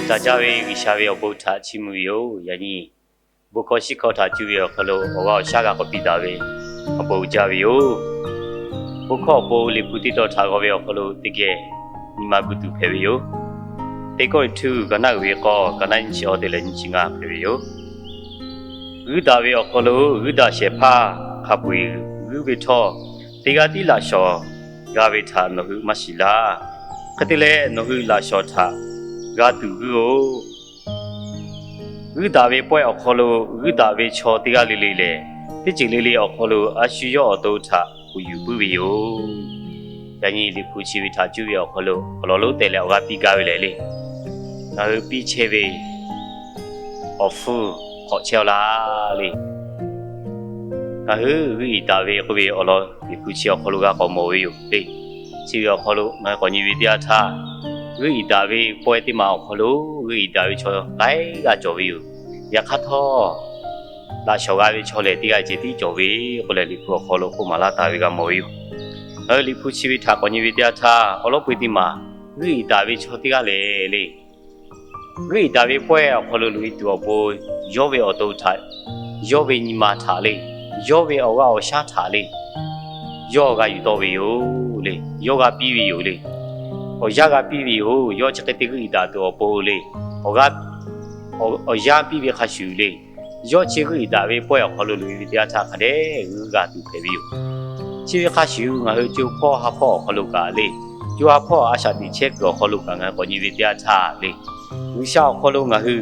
Daꞈ jaˇ ve G'uiˬsha ve awˬ bon htaꞈ chiˇ mvuh ve yoˬ. Yaꞈ nyi bon hkawˇ shiˉ hkawˇ htaꞈ cuˇ ve awˬ hk'aw lo awˬ g'aˇ awˬ shaˉ g'a k'awꞈ piˇ daꞈ ve awˬ bon uiˍ jaˇ ve yoˬ. Bon hkawˇ awˬ pon Liꞈ hpu teˇ tawn htaꞈ g'aw ve awˬ hk'aw lo teˇ geh nyi ma gu tuˬ hpehꞈ ve yoˬ. Teˇ Kawˇrenˍhtuˆ ka naˆ uiˍ ve k'awˇ, ka naˆ nyiˇ chi awˇ te leh nyiˇ chi ngaˇ hpehꞈ ve yoˬ. G'uiˇ daꞈ ve awˬ hk'aw lo g'uiˇ daꞈ shehˍ hpaˇ hk'a peu-eˬ g'uiˇ ve htawˇ, teˇ g'aˇ tiˉ laꞈ shawˍ g'a ve htaꞈ nawˬ hui maˇ shiˍ laˇ. Hk'e te leh, nawˬ hui laꞈ shawˍ htaꞈ g'a tuˬ g'uiˇ-oˬ. G'uiˇ daꞈ ve pawehˇ awˬ hk'aw lo g'uiˇ daꞈ ve chaw teˇ g'aˇ le le lehˬ, teˇ ceuˬ le le awˬ hk'aw lo a shu yawˇ awˬ to htaꞈ kuˬ yuˬ puiˉ ve yoˬ. Yaꞈ nyi Liꞈ hpu chi ve htaꞈ cuˇ ve awˬ hk'aw lo awˬ lawn lonˉ teh leh awˬ g'aˇ piˇ gaˇ ve lehˬ le, ngaˬ hui piˇ chehˇ ve awˬ hpfuhˇ hk'awꞈ chehˇ-aw laˇ le. Ngaˬ hui g'uiˇ iˍ daꞈ ve k'oˆ ve awˬ lawn Liꞈ hpu chi awˬ hk'aw lo g'a k'awꞈ mawˬ ve yoˬ le. Chi ve awˬ hk'aw lo ngaˬ hui k'awꞈ nyi ve teˇ yanˇ htaˇ, g'uiˇ iˍ daꞈ ve pawehˇ teˇ maˬ awˬ hk'aw lo g'uiˇ iˍ daꞈ ve chaw laiˉ g'aˇ cawˬ ve yoˬ. Yaꞈ hk'aˇ htawˇ, laꞈ shawˍ g'a ve chaw lehˬ teˇ g'aˇ ceh tiˉ cawˬ ve k'oˆ leh Liꞈ hpu awˬ hk'aw lo k'oˆ maˍ laˇ taˍ ve g'a mawˬ ve yoˬ. Ngaˬ hui Liꞈ hpu chi ve htaꞈ k'awꞈ nyi ve teˇ yanˇ htaˇ, awˬ lawn peu-eˬ teˇ maˬ g'uiˇ iˍ daꞈ ve chaw teˇ g'aˇ lehˬ le, g'uiˇ iˍ daꞈ ve pawehˇ awˬ hk'aw lo loꞈ-e tuˬ awˬ pon, yawˇ ve awˬ to htaꞈ, yawˇ ve nyi ma htaꞈ le, yawˇ ve awˬ g'aˇ awˬ shaˉ htaꞈ le, yawˇ g'a yuˬ tawˆ ve yoˬ le. Yawˇ g'a piˇ ve yoˬ le. Awˬ yanˇ g'a piˇ ve yoˬ. Yawˇ chi hk'e te g'uiˇ iˍ daꞈ tuˬ awˬ pon le, awˬ g'aˇ, awˬ yanˇ piˇ ve hk'a shuˍ le, yawˇ chi g'uiˇ iˍ daꞈ ve pawehˇ awˬ hk'aw lo loꞈ-e ve teˇ yanˇ htaˇ hk'a dehꞈ g'uiˇ g'a tuˬ hpehꞈ ve yoˬ. Chi ve hk'a shuˍ, ngaˬ hui co hpawˇ ha hpawˇ awˬ hk'aw lo kaꞈ le, co ha hpawˇ a shaꞈ teꞈ chehˇ kuiˬ awˬ hk'aw lo kaꞈ ngaˬ hui k'awꞈ nyi ve teˇ yanˇ htaˇ le, G'uiˬsha awˬ hk'aw lo ngaˬ hui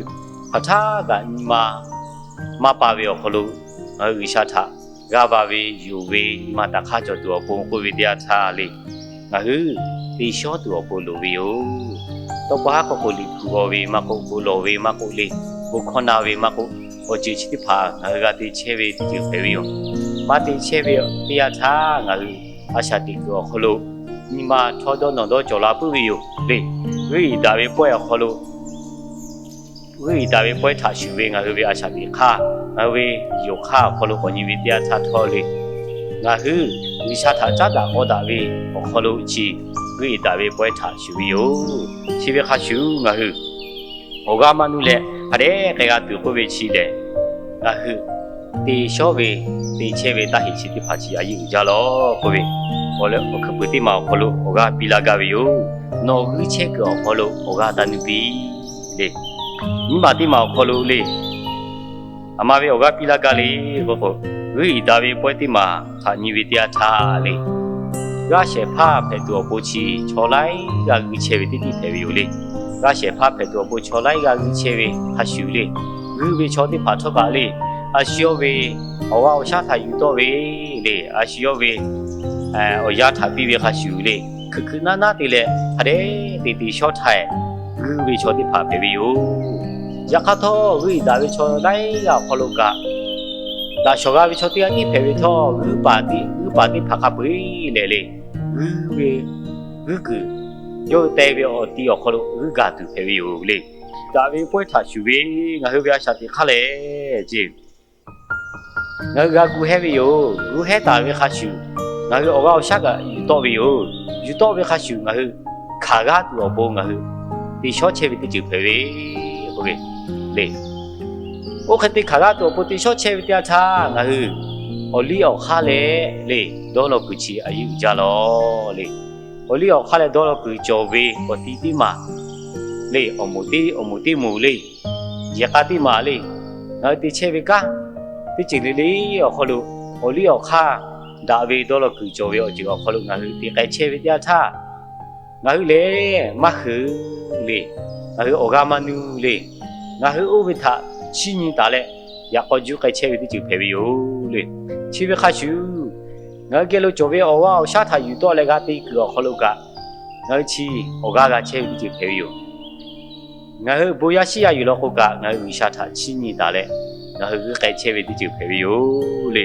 hk'aˬ htaˇ kaꞈ nyi ma maˇ pa ve awˬ hk'aw lo, ngaˬ hui G'uiˬsha htaꞈ g'aˇ va ve, yonˍ ve, nyi ma taꞈ hk'aˇ cawˬ tuˬ awˬ pon k'oˆ ve teˇ yanˇ htaˇ le, ngaˬ hui te shawˉ tuˬ awˬ pon loˍ ve yoˬ. Tawˇ pa haˉ k'awꞈ k'o, Liꞈ hpu g'aw ve maˇ k'oˆ, bon lawˬ ve maˇ k'oˆ le, bon hkawˇ na ve maˇ k'oˆ, awˬ ceuˬ chi teˇ hpaˍ ngaˬ hui g'a te chehˇ ve teˇ ceuˬ hpehꞈ ve yoˬ. Maˇ te chehˇ ve teˇ yanˇ htaˇ, ngaˬ hui a shaꞈ teꞈ kuiˬ awˬ hk'aw lo nyi ma htawˇ dawˇ nawˬ dawˇ cawˬ la puiˉ ve yoˬ le. G'uiˇ iˍ daꞈ ve pawehˇ awˬ hk'aw lo, g'uiˇ iˍ daꞈ ve pawehˇ htaꞈ shuˍ ve ngaˬ hui ve a shaꞈ teꞈ hk'aˇ, ngaˬ hui ve yonˍ hk'aˇ awˬ hk'aw lo k'awꞈ nyi ve teˇ yanˇ htaˇ htawˇ le, ngaˬ hui G'uiˬsha htaꞈ caˉ daꞈ k'aw daꞈ ve awˬ hk'aw lo chi g'uiˇ iˍ daꞈ ve pawehˇ htaꞈ shuˍ ve yoˬ. Chi ve hk'a shuˍ, ngaˬ hui awˬ g'aˇ maˇ nuˇ leh hk'a dehꞈ k'ai g'a tuˬ k'oˆ ve chi lehˬ, ngaˬ hui te shawˉ ve, te chehˇ ve taˇ heꞈ chi teˇ hpaˍ chi a yeˇ uiˍ jaˇ lawˬ k'oˆ ve, awˬ hkuiˉ puiˍ teˇ maˬ awˬ hk'aw lo awˬ g'aˇ piˇ laˇ gaˇ ve yoˬ. Nawˬ g'uiˇ chehˇ kuiˬ awˬ hk'aw lo awˬ g'aˇ taˇ nuˇ piˇ le. Nyiˇ maˬ teˇ maˬ awˬ hk'aw lo le, aˬ ma ve awˬ g'aˇ piˇ laˇ gaˇ le k'o k'o, g'uiˇ iˍ daꞈ ve pawehˇ teˇ maˬ htaꞈ nyi ve teˇ yanˇ htaˇ le, g'aˇ shehˍ hpaˇ hpehꞈ tuˬ awˬ pon chi chaw laiˉ g'aˇ g'uiˇ chehˇ ve teˇ tiˉ hpehꞈ ve yoˬ le. G'aˇ shehˍ hpaˇ hpehꞈ tuˬ awˬ pon chaw laiˉ g'aˇ g'uiˇ chehˇ ve hk'a shuˍ le, g'uiˇ ve chaw teˇ hpaˍ htawˇ kaꞈ le, a shu yawˇ ve awˬ g'aˇ awˬ shaˉ htaꞈ yuˬ tawˆ ve le, a shu yawˇ ve awˬ yanˇ htaꞈ piˇ ve hk'a shuˍ le, hkui hkui naˉ naˉ te leh hk'a dehꞈ te te shawˉ htaˇ g'uiˇ ve chaw teˇ hpaˍ hpehꞈ ve yoˬ. Yaꞈ hk'aˇ htawˇ, g'uiˇ iˍ daꞈ ve chaw laiˉ g'aˇ awˬ hk'aw lo kaꞈ, laꞈ shawˍ g'a ve chaw teˇ g'aˇ tiˉ hpehꞈ ve htawˇ, g'uiˇ paˍ teˇ, g'uiˇ paˍ teˇ hpaˍ hk'a peu-eˬ lehˬ le, g'uiˇ ve, g'uiˇ kuiˬ, yawˇ hui te ve awˬ ti awˬ hk'aw lo g'uiˇ gaˬ tuˬ hpehꞈ ve yoˬ le. Daꞈ ve pawehˇ htaꞈ shuˍ ve ngaˬ hui ve a shaꞈ teꞈ hk'aˇ lehˬ ce, ngaˬ hui g'a gu hehˉ ve yoˬ. Gu hehˉ taˍ ve hk'a shuˍ, ngaˬ hui awˬ g'aˇ awˬ shaˉ kaꞈ yuˬ tawˆ ve yoˬ. Yuˬ tawˆ ve hk'a shuˍ, ngaˬ hui hkanˍ g'aˇ tuˬ awˬ pon ngaˬ hui te shawˉ chehˇ ve teˇ ceuˬ hpehꞈ ve k'oˆ ve le. Oˇ hk'e te hkanˍ g'aˇ tuˬ awˬ pon te shawˉ chehˇ ve teˇ yanˇ htaˇ, ngaˬ hui awˬ liˇ awˬ hk'aˇ leh le, dawˇ law kuiˬ chi a yeˇ uiˍ jaˇ lawˬ le. Awˬ liˇ awˬ hk'aˇ leh dawˇ law kuiˬ cawˬ ve awˬ ti teˇ maˬ le, awˬ moˍ teˇ, awˬ moˍ teˇ moˍ le, yehˬ k'a teˇ maˬ le, ngaˬ hui te chehˇ ve kanˉ teˇ ceuˬ le le awˬ hk'aw lo, awˬ liˇ awˬ hk'aˇ daꞈ ve dawˇ law kuiˬ cawˬ ve awˬ ceuˬ awˬ hk'aw lo ngaˬ hui te k'ai chehˇ ve teˇ yanˇ htaˇ, ngaˬ hui lehˬ maˇ hui le, ngaˬ hui awˬ g'aˇ maˇ nuˇ le, ngaˬ hui oˇ ve htaꞈ chiˇ nyi taˍ leh, yaꞈ k'aw juˇ k'ai chehˇ ve teˇ ceuˬ hpehꞈ ve yoˬ le. Chi ve hk'a shuˍ, ngaˬ hui geh lo cawˬ ve awˬ g'aˇ awˬ shaˉ htaꞈ yuˬ tawˆ leh g'a te kuiˬ awˬ hk'aw lo kaꞈ, ngaˬ hui chi awˬ g'aˇ g'a chehˇ ve teˇ ceuˬ hpehꞈ ve yoˬ. Ngaˬ hui bon yaˇ shiˉ yaˇ yuˬ law k'o kaꞈ, ngaˬ hui G'uiˬsha htaꞈ chiˇ nyi taˍ leh, ngaˬ hui g'uiˇ k'ai chehˇ ve teˇ ceuˬ hpehꞈ ve yoˬ le.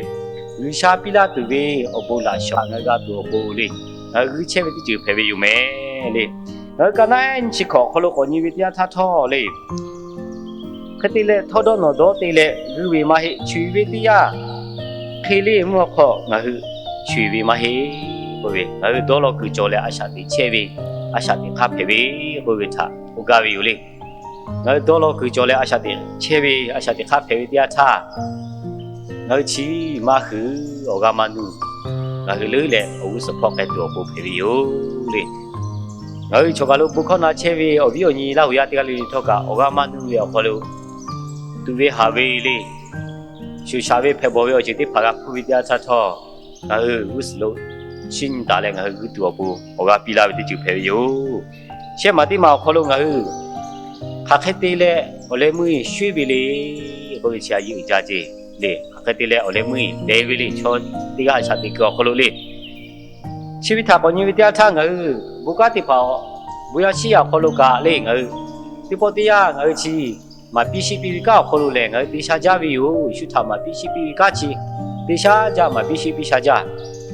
G'uiˬsha piˇ laˇ tuˬ ve awˬ bon laꞈ shawˍ ngaˬ hui g'a tuˬ awˬ pon le, ngaˬ hui g'uiˇ chehˇ ve teˇ ceuˬ hpehꞈ ve yoˬ mehˍ le. Ngaˬ hui ka naˆ nyiˇ chi hkawꞈ awˬ hk'aw lo k'awꞈ nyi ve teˇ yanˇ htaˇ htawˇ le, hk'e te leh htawˇ dawˇ nawˬ dawˇ te leh g'uiˇ ve maˇ heˆ. Chu iˬ ve teˇ yanˇ, hk'e le mvuhˇ hk'aw ngaˬ hui chu iˬ ve maˇ heˆ k'oˆ ve, ngaˬ hui dawˇ law kuiˬ cawˬ leh a shaꞈ teꞈ chehˇ ve, a shaꞈ teꞈ hk'aˇ hpehꞈ ve k'oˆ ve htaꞈ k'oˆ gaˇ ve yoˬ le. Ngaˬ hui dawˇ law kuiˬ cawˬ leh a shaꞈ teꞈ chehˇ ve, a shaꞈ teꞈ hk'aˇ hpehꞈ ve teˇ yanˇ htaˇ, ngaˬ hui chi maˇ hui awˬ g'aˇ maˇ nuˇ, ngaˬ hui leuˉ leh awˬ g'uˇ suhˍ hpawˇ k'ai tuˬ awˬ pon hpehꞈ ve yoˬ le. Ngaˬ hui chaw kaˬ lo bon hkawˇ na chehˇ ve awˬ viˉ awˬ nyi Laˇ huˍ yaˇ teˇ g'aˇ le le htawˇ kaꞈ awˬ g'aˇ maˇ nuˇ ve awˬ hk'aw lo tuꞈ ve haˍ ve le, shuˍ shaꞈ ve hpehꞈ bawˬ ve awˬ ceuˬ teˇ hpaˍ g'a hpuˇ ve teˇ yanˇ htaˇ htawˇ, ngaˬ hui g'uˇ suhˍ lo chiˇ nyi taˍ leh ngaˬ hui g'uˇ tuˬ awˬ pon awˬ g'aˇ piˇ laˇ ve teˇ ceuˬ hpehꞈ ve yoˬ. Shehˆ maˬ teˇ maˬ awˬ hk'aw lo ngaˬ hui hk'aˬ hk'e te leh awˬ leh meuˇ shuˉ ve le k'oˆ ve chi a yeˇ uiˍ jaˇ ceˇ le. Hk'aˬ hk'e te leh awˬ leh meuˇ lehˬ ve le, chaw teˇ g'aˇ a shaꞈ teꞈ kuiˬ awˬ hk'aw lo le. Chi ve htaꞈ k'awꞈ nyi ve teˇ yanˇ htaˇ ngaˬ hui bon kanˉ teˇ hpaˍ awˬ bon yaˇ shiˉ yaˇ awˬ hk'aw lo kaꞈ le, ngaˬ hui teˇ pawˆ teˇ yanˇ ngaˬ hui chi maˍ piˇ shiˉ piˇ ve kanˉ awˬ hk'aw lo lehˬ, ngaˬ hui te sha jaˇ ve yoˬ. Shu htaꞈ maˍ piˇ shiˉ piˇ ve kanˉ chi te sha jaˇ, maˍ piˇ shiˉ piˇ sha jaˇ.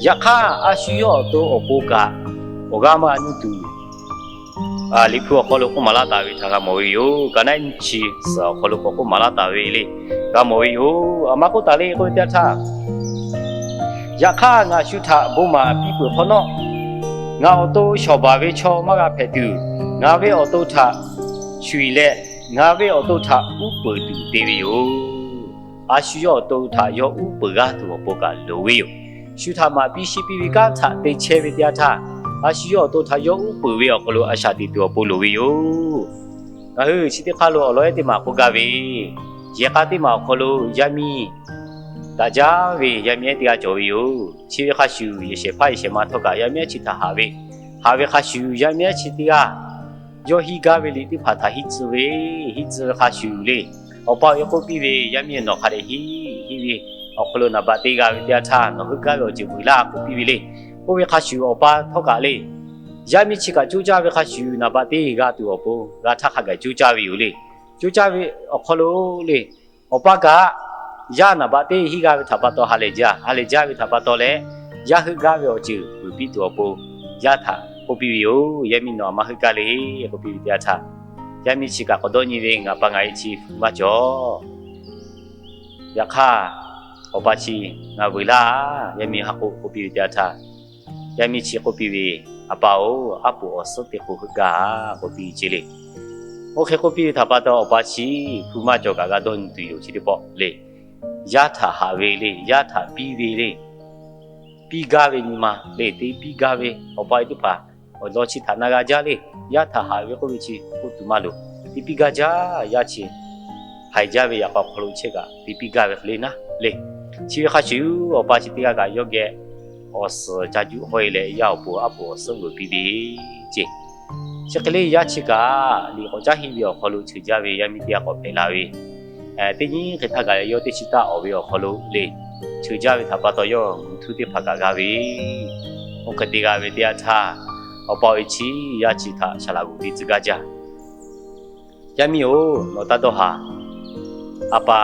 Yaꞈ hk'aˇ, a shu yawˇ awˬ to awˬ pon kaꞈ awˬ g'aˇ maˇ nuˇ tuˬ, Liꞈ hpu awˬ hk'aw lo k'oˆ maˍ laˇ taˍ ve htaꞈ g'a mawˬ ve yoˬ. Ka naˉ nyi chi suhˍ awˬ hk'aw lo k'awꞈ k'oˆ maˍ laˇ taˍ ve le, g'a mawˬ ve yoˬ. A ma k'oˆ taˍ le k'oˆ ve teˇ yanˇ htaˇ, yaꞈ hk'aˇ ngaˬ shu htaꞈ bon maˍ piˇ peuˬ hk'awꞈ nawˉ, ngaˬ awˬ to shawˍ baˬ ve chaw maˇ g'a hpehꞈ tuˬ, ngaˬ ve awˬ to htaꞈ shuˍ iˍ leh ngaˬ ve awˬ to htaꞈ uˉ peunˍ tuˬ te ve yoˬ. A shu yawˇ awˬ to htaꞈ yawˇ uˉ peunˍ g'aˇ tuˬ awˬ pon kaꞈ loˍ ve yoˬ. Shu htaꞈ maˍ piˇ shiˉ piˇ ve kanˉ htaꞈ te chehˇ ve teˇ yanˇ htaˇ, a shu yawˇ awˬ to htaꞈ yawˇ uˉ peunˍ ve awˬ hk'aw lo a shaꞈ teꞈ tuˬ awˬ pon loˍ ve yoˬ. Ngaˬ hui chi teˇ hk'aˇ lo awˬ lawn ehˉ teˇ maˬ k'oˆ gaˇ ve, yehˬ k'a teˇ maˬ awˬ hk'aw lo yaˇ miˇ daꞈ jaˇ ve yaˇ miˇ ehˉ teˇ g'aˇ cawˬ ve yoˬ. Chi ve hk'a shuˍ, yehˬ shehˍ hpaˇ yehˬ shehˍ ma htawˇ kaꞈ yaˇ miˇ ehˉ chi htaꞈ haꞈ ve, haꞈ ve hk'a shuˍ yaˇ miˇ ehˉ chi teˇ g'aˇ yawˇ hiˇ gaˇ ve liꞈ teˇ hpaˍ htaꞈ hiˇ tcuh ve, hiˇ tcuh ve hk'a shuˍ le, awˬ pa awˬ e k'oˆ piˇ ve, yaˇ miˇ nawˬ hk'a dehꞈ hiˇ, hiˇ ve awˬ hk'aw lo naˍ baꞈ te g'a ve teˇ yanˇ htaˇ nawˬ heuˆ gaˇ ve awˬ ceuˬ vuiˬ laˇ k'oˆ piˇ ve le. Oˇ ve hk'a shuˍ awˬ pa htawˇ kaꞈ le, yaˇ miˇ chi kaꞈ coˇ caˇ ve hk'a shuˍ naˍ baꞈ te g'a tuˬ awˬ pon g'a htaˇ hk'a gaˬ coˇ caˇ ve yoˬ le. Coˇ caˇ ve awˬ hk'aw lo le, awˬ pa kaꞈ yaˇ naˍ baꞈ te hiˇ g'a ve htaꞈ pa taw ha lehˬ jaˇ, ha lehˬ jaˇ ve htaꞈ pa taw leh, yaˇ heuˆ gaˇ ve awˬ ceuˬ vuiˬ piˇ tuˬ awˬ pon yaˇ htaꞈ k'oˆ piˇ ve yoˬ. Yaˇ miˇ nawˬ a ma heuˆ gaˇ le k'oˆ piˇ ve teˇ yanˇ htaˇ, yaˇ miˇ chi kaꞈ k'awꞈ dawˇ nyi ve, ngaˬ pa ngaˬ e chi hpu maˇ cawˬ. Yaꞈ hk'aˇ, awˬ pa chi ngaˬ vuiˬ laˇ, yaˇ miˇ ha k'oˆ k'oˆ piˇ ve teˇ yanˇ htaˇ, yaˇ miˇ chi k'oˆ piˇ ve, A pa-oˬ, aˉ poꞈ awˬ suhˉ teˇ k'o heuˆ gaˇ a k'oˆ piˇ ve ceˇ le. Oˇ hk'e k'oˆ piˇ ve htaꞈ pa taw awˬ pa chi hpu maˇ cawˬ kaꞈ g'a dawˇ nyi tuˬ yoˬ. Chi teˇ pawˆ le, yaˇ htaꞈ haꞈ ve le, yaˇ htaꞈ piˇ ve le, piˇ gaˇ ve nyi ma le, te piˇ gaˇ ve awˬ pa e teˇ hpaˍ awˬ lawn chi htaꞈ na g'a jaˇ le. Yaˇ htaꞈ haꞈ ve k'oˆ ve chi k'oˆ tuˬ maˇ loˍ. Te piˇ gaˇ jaˇ, yaˇ chi haiˬ jaˇ ve yaꞈ k'aw hk'aw lo chehˇ kaꞈ te piˇ gaˇ ve hk'e le naˉ le. Chi ve hk'a shuˍ, awˬ pa chi teˇ g'aˇ kaꞈ yawˇ geh awˬ suhˍ ca juˆ hawˇ e leh yaˇ awˬ pon aˉ poꞈ awˬ suhˉ vuiˬ piˇ ve ceˇ. Chi hk'e le yaˇ chi kaꞈ liꞈ k'awꞈ caˉ hiˇ ve awˬ hk'aw lo cheuˬ jaˇ ve yaˇ miˇ teˇ g'aˇ k'awꞈ hpehꞈ la ve, teˇ nyi hk'e htaˇ gaˬ leh yawˇ teˇ chi taˇ awˬ ve awˬ hk'aw lo le, cheuˬ jaˇ ve htaꞈ pa taw yawˇ mvuhˬ htuˇ teˇ hpaˍ kaꞈ g'a ve, oˇ hk'e te g'a ve teˇ yanˇ htaˇ, awˬ pa awˬ e chi yaˇ chi htaꞈ shaˍ laꞈ g'oˍ te tcuh gaˇ jaˇ. Yaˇ miˇ-oˬ, nawˬ taˇ dawˇ haˍ. A pa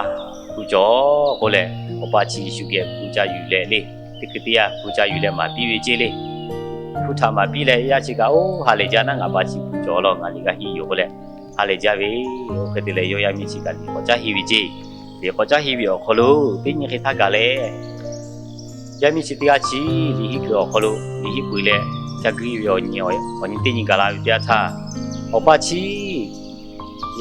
hpu cawˬ k'oˆ leh, awˬ pa chi shu geh hpu ca yuˬ leh le, teˇ hkui teˇ yanˇ hpu ca yuˬ leh maˍ piˇ ve ceˇ le. Hpu htaꞈ maˍ piˇ leh yaˇ chi kaꞈ, Oˇ, ha lehˬ jaˇ naˉ, ngaˬ pa chi hpu cawˬ law, ngaˬ liꞈ g'a hiˇ yoˬ k'oˆ leh, ha lehˬ jaˇ ve. Oˇ hk'e te leh yawˇ yaˇ miˇ chi kaꞈ liꞈ k'awꞈ caˉ hiˇ ve ceˇ. Liꞈ k'awꞈ caˉ hiˇ ve awˬ hk'aw lo teˇ nyi hk'e htaˇ gaˬ leh, yaˇ miˇ chi teˇ g'aˇ chi liꞈ hiˆ kuiˬ awˬ hk'aw lo liꞈ hiˆ peuˬ leh ca guiˇ ve awˬ nyi, awˬ nyi teˇ nyi gaˬ la ve teˇ yanˇ htaˇ, awˬ pa chi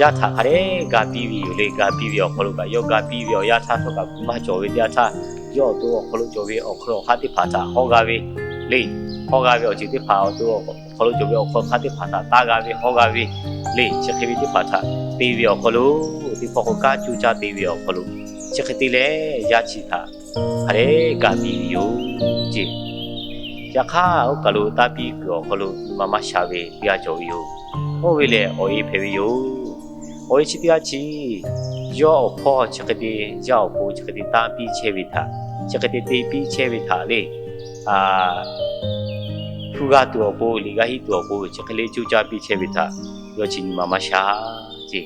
yaˇ htaꞈ hk'a dehꞈ ga piˇ ve yoˬ le. Ga piˇ ve awˬ hk'aw lo kaꞈ yawˇ ga piˇ ve awˬ yanˇ htaˇ htawˇ kaꞈ gu maˇ cawˬ ve teˇ yanˇ htaˇ, yawˇ awˬ to awˬ hk'aw lo cawˬ ve awˬ hk'aw lo awˬ hk'aˇ teˇ hpaˍ htaꞈ hawˇ g'a ve le. Hawˇ g'a ve awˬ ceuˬ teˇ hpaˍ awˬ to awˬ hk'aw lo cawˬ ve awˬ hk'aw lo hk'aˇ teˇ hpaˍ htaꞈ taˇ g'a ve hawˇ g'a ve le. Chi hk'e ve teˇ hpaˍ htaꞈ te ve awˬ hk'aw lo, teˇ pawˆ k'o kanˉ coˇ caˇ te ve awˬ hk'aw lo, chi hk'e te leh yaˇ chi htaꞈ hk'a dehꞈ ga piˇ ve yoˬ ceˇ. Yaꞈ hk'aˇ, oˇ kaˬ lo tanˇ piˇ kuiˬ awˬ hk'aw lo nyi ma maˇ sha ve teˇ g'aˇ cawˬ ve yoˬ. Oˇ ve lehˬ, awˬ e hpehꞈ ve yoˬ. Awˬ e chi teˇ g'aˇ chi yawˇ awˬ hpawˇ chi hk'e te, yaˇ awˬ pon chi hk'e te tanˇ piˇ chehˇ ve htaꞈ, chi hk'e te te piˇ chehˇ ve htaꞈ le, hpu g'a tuˬ awˬ pon, liꞈ g'a hiˆ tuˬ awˬ pon chi hk'e le coˇ caˇ piˇ chehˇ ve htaꞈ yawˇ chi nyi ma maˇ sha ceˇ.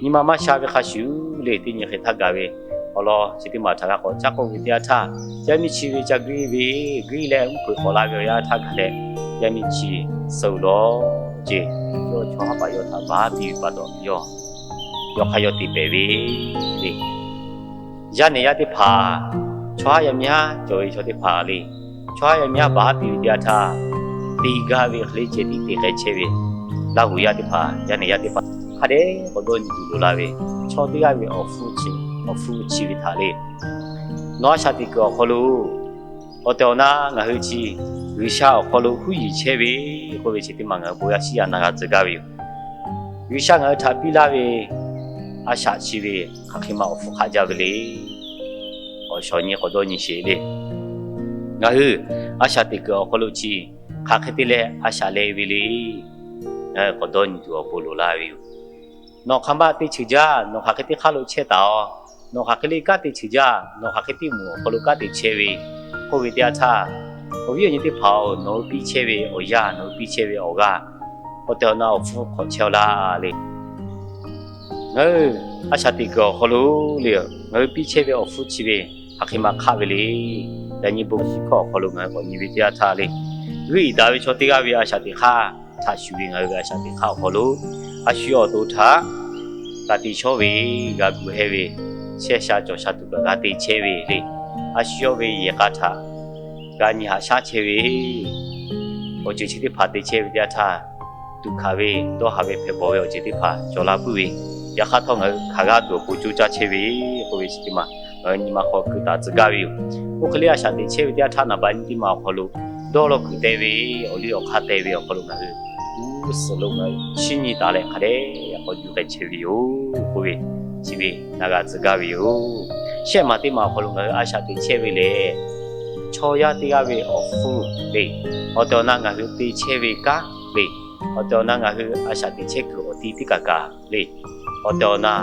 Nyi ma maˇ sha ve hk'a shuˍ le, teˇ nyi hk'e htaˇ gaˬ ve awˬ lawn chi teˇ maˬ htaꞈ g'a k'awꞈ caˉ k'oˆ ve teˇ yanˇ htaˇ, yaˇ miˇ chi ve ca guiˇ ve, guiˇ leh mvuhˇ hpeuꞈ k'awꞈ la ve awˬ yanˇ htaˇ gaˬ leh, yaˇ miˇ chi suh-oˬ law ceˇ. Yawˇ chaw haˉ paˍ yawˇ htaꞈ baˬ piˇ ve pa taw, yawˇ yawˇ hk'aˇ yawˇ te pehˍ ve le. Yaˇ nehˬ yaˇ teˇ hpaˍ, chaw haˉ yaˇ miˇ haˉ cawˬ ve chaw teˇ hpaˍ le, chaw haˉ yaˇ miˇ haˉ baˬ haˉ piˇ ve teˇ yanˇ htaˇ, te gaˇ ve hk'e le ceh tiꞈ te k'ai chehˇ ve Laˇ huˍ yaˇ teˇ hpaˍ, yaˇ nehˬ yaˇ teˇ hpaˍ hk'a dehꞈ k'awꞈ dawˇ nyi tuˬ loˍ la ve, chaw teˇ g'aˇ ve awˬ hpfuhˇ chi ve htaꞈ le, nawˬ a shaꞈ teꞈ kuiˬ awˬ hk'aw lo awˬ tehˬ awˬ na ngaˬ hui chi G'uiˬsha awˬ hk'aw lo huˉ yiˍ chehˇ ve k'oˆ ve chi teˇ maˬ ngaˬ hui bon yaˇ shiˉ yaˇ na g'a tcuh gaˇ ve yoˬ. G'uiˬsha ngaˬ hui htaꞈ piˇ laˇ ve a shaꞈ chi ve hk'aˬ hk'e ma awˬ hpfuhˇ hk'aˆ jaˇ ve le. Awˬ shawˍ nyi k'awꞈ dawˇ nyi sheˍ le. Ngaˬ hui a shaꞈ teꞈ kuiˬ awˬ hk'aw lo chi hk'aˬ hk'e te leh a shaꞈ le ve le. Ngaˬ hui k'awꞈ dawˇ nyi tuˬ awˬ bon loˍ la ve yoˬ. Nawˬ hk'aˬ ma te cheuˬ jaˇ, nawˬ hk'aˬ hk'e teˇ hk'aˇ lo chehˇ taˍ-oꞈ. Nawˬ hk'aˬ hk'e le kanˉ te cheuˬ jaˇ, nawˬ hk'aˬ hk'e teˇ moˍ awˬ hk'aw lo kanˉ te chehˇ ve k'oˆ ve teˇ yanˇ htaˇ, awˬ viˉ awˬ nyi teˇ hpaˍ-oˬ, nawˬ hui piˇ chehˇ ve awˬ yaˇ, nawˬ hui piˇ chehˇ ve awˬ g'aˇ, awˬ tehˬ awˬ na awˬ hpfuhˇ hk'awꞈ chehˇ-aw laˇ le. Ngaˬ hui a shaꞈ teꞈ kuiˬ awˬ hk'aw lo le, ngaˬ hui piˇ chehˇ ve awˬ hpfuhˇ chi ve hk'aˬ hk'e ma hk'aˆ ve le. Yaꞈ nyi bon shiˉ hkawˇ awˬ hk'aw lo ngaˬ hui k'awꞈ nyi ve teˇ yanˇ htaˇ le, g'euˆ iˍ daꞈ ve chaw teˇ g'aˇ ve a shaꞈ teꞈ hk'aˇ htaꞈ shuˍ ve ngaˬ hui ve a shaꞈ teꞈ hk'aˇ awˬ hk'aw lo, a shu yawˇ awˬ to htaꞈ g'a te shawˉ ve, g'a gu heh ve, shehˇ sha cawˬ sha tuˬ kaꞈ g'a te chehˇ ve le. A shu yawˇ ve yehˬ k'a htaꞈ g'a nyi haꞈ shaˉ chehˇ ve, awˬ ceuˬ chi teˇ hpaˍ te chehˇ ve teˇ yanˇ htaˇ, tuꞈ hkanˍ ve dawˇ haˍ ve hpehꞈ bawˬ ve awˬ ceuˬ teˇ hpaˍ cawˬ la puiˉ ve, yaꞈ hk'aˇ htawˇ ngaˬ hui hk'aˬ g'aˇ tuˬ awˬ pon coˇ caˇ chehˇ ve k'oˆ ve chi teˇ maˬ ngaˬ hui nyi ma hk'aw keu taˍ tcuh gaˇ ve yoˬ. Oˇ hk'e le a shaꞈ teꞈ chehˇ ve teˇ yanˇ htaˇ naˍ baꞈ nyi teˇ maˬ awˬ hk'aw lo dawˇ law kuiˬ te ve, awˬ liˇ awˬ hk'aˇ te ve awˬ hk'aw lo ngaˬ hui g'uˇ suhˍ lo ngaˬ hui chiˇ nyi taˍ leh hk'a dehꞈ k'awꞈ yuˬ k'ai chehˇ ve yoˬ k'oˆ ve chi ve na g'a tcuh gaˇ ve yoˬ. Shehˆ maˬ teˇ maˬ awˬ hk'aw lo ngaˬ hui a shaꞈ teꞈ chehˇ ve lehˬ, chaw yaˇ teˇ g'aˇ ve awˬ hpfuhˇ le, awˬ tehˬ awˬ na ngaˬ hui te chehˇ ve kanˉ le, awˬ tehˬ awˬ na ngaˬ hui a shaꞈ teꞈ chehˇ kuiˬ awˬ ti teˇ kaˬ kaꞈ le, awˬ tehˬ awˬ na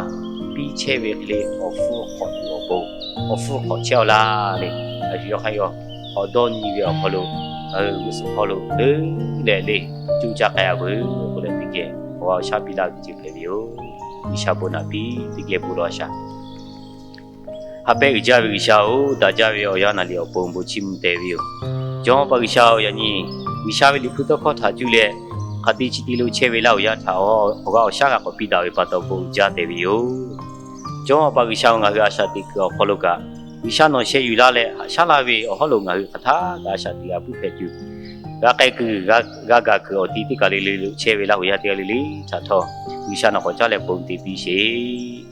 piˇ chehˇ ve hk'e le awˬ hpfuhˇ hk'awꞈ tuˬ awˬ pon, awˬ hpfuhˇ hk'awꞈ chehˇ-aw laˇ le. A shu yawˇ hk'aˇ yawˇ k'awꞈ dawˇ nyi ve awˬ hk'aw lo ngaˬ hui g'uˇ suhˍ hk'aw lo leuˉ leh le, coˇ caˇ k'ai-a veuˬ k'oˆ leh teˇ geh awˬ g'aˇ awˬ shaˉ piˇ laˇ ve teˇ ceuˬ hpehꞈ ve yoˬ. G'uiˬsha bon naꞈ piˇ teˇ geh bon lawˬ-a shaˍ. Ha pehˇ uiˍ jaˇ ve G'uiˬsha-oˬ, daꞈ jaˇ ve awˬ yanˇ naˍ liꞈ awˬ pon bon chiˇ mvuh teh ve yoˬ. Jawˇmawˇ pa G'uiˬsha-oˬ, yaꞈ nyi G'uiˬsha ve Liꞈ hpu tawˇ hkawˇ htaꞈ cuˇ leh hk'aˬ te chi te lo chehˇ ve laˇ awˬ yanˇ htaꞈ awˬ g'aˇ awˬ shaˉ g'a k'awꞈ piˇ daꞈ ve pa taw bon uiˍ jaˇ tehꞈ ve yoˬ. Jawˇmawˇ pa G'uiˬsha-oˬ, ngaˬ hui a shaꞈ teꞈ kuiˬ awˬ hk'aw lo kaꞈ, G'uiˬsha nawˬ sheh yuˬ laˇ leh haꞈ shaˉ laˇ ve awˬ hawˉ lo ngaˬ hui hk'aˬ htaˇ kaꞈ a shaꞈ teꞈ g'a puiˉ hpehꞈ tuˬ, g'a k'ai kuiˬ, g'a gaˬ kuiˬ awˬ ti teˇ kaˬ le le lo chehˇ ve laˇ awˬ yanˇ teˇ g'aˇ le le htaꞈ htawˇ, G'uiˬsha nawˬ k'awꞈ caˉ leh bon te piˇ sheˍ.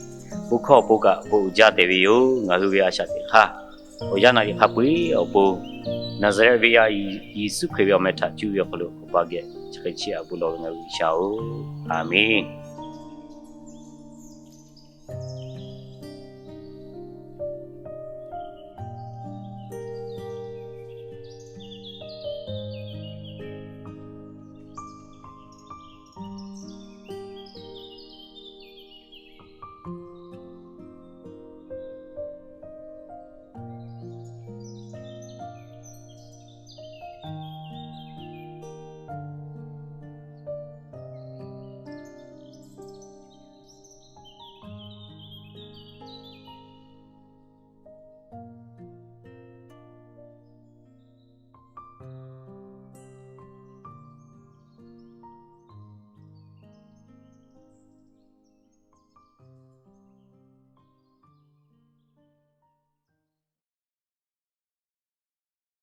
Bon hkawˇ awˬ pon kaꞈ bon uiˍ jaˇ tehꞈ ve yoˬ. Ngaˬ hui ve a shaꞈ teꞈ hk'aˇ awˬ yanˇ naˍ liꞈ hk'a peu-eˬ awˬ pon, Naˍzaˍrehˆ venˇ yaˇ Yeˍsuˆ Hkriꞈ ve awˬ meh htaꞈ cuˇ ve awˬ hk'aw lo awˬ pa geh chi hk'e chiˇ aꞈ bon lawˬ ve ngaˬ hui G'uiˬsha-oˬ, aˬ menˍ.